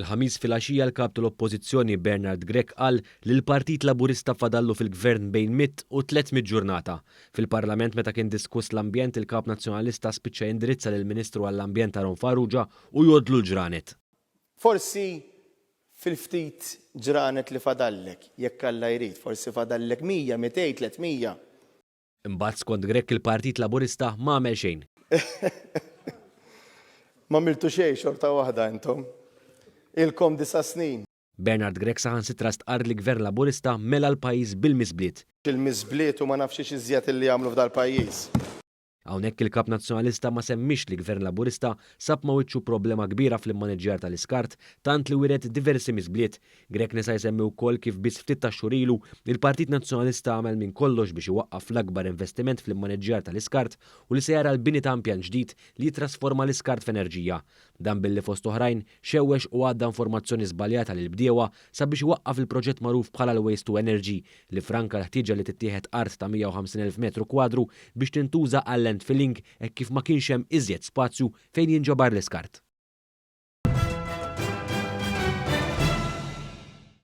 Il-Ħamis filgħaxija l-Kap tal-Oppożizzjoni Bernard Grech qal li l-Partit Laburista fadallu fil-Gvern bejn 100 u 300 ġurnata. Fil-Parlament meta kien diskuss l-ambjent, il-Kap Nazzjonalista spiċċa jindirizza lill-Ministru għall-Ambjent Aaron Farrugia u jgħoddlu l-ġranet. Forsi fil-ftit ġranet li fadallek, jekk Alla jrid, forsi fadallek 100, 200, 300. Imbagħad skont Grech il-Partit Laburista ma għamel xejn. M'għamiltu xejn xorta waħda intom. Ilkom disa' snin. Bernard Grech saħansitra stqarr li Gvern Laburista mela l-pajjiż bil-miżbliet. Il-miżbliet u ma nafx x'iżjed illi għamlu f'dal-pajjiż. Hawnhekk il-Kap Nazzjonalista ma semmix li Gvern Laburista sab ma' wiċċu problema kbira fl-immaniġġjar tal-iskart tant li wiret diversi miżbliet. Grech nesa jsemmi wkoll kif biss ftit tax-xhur ilu il-Partit Nazzjonalista għamel minn kollox biex iwaqqaf l-akbar investiment fl-immaniġġjar tal-iskart u li se jara l-bini ta' impjant ġdid li jitrasforma l-iskart f'enerġija. Dan billi fost oħrajn xewwex u għadda informazzjoni żbaljata lill-bdiewa sabiex iwaqqaf il-proġett magħruf bħala l-Waste to Energy li franka l-ħtieġa li tittieħed art ta' 150,000 metru kwadru biex tintuża għal landfilling hekk kif ma kienx hemm iżjed spazju fejn jinġabar l-iskart.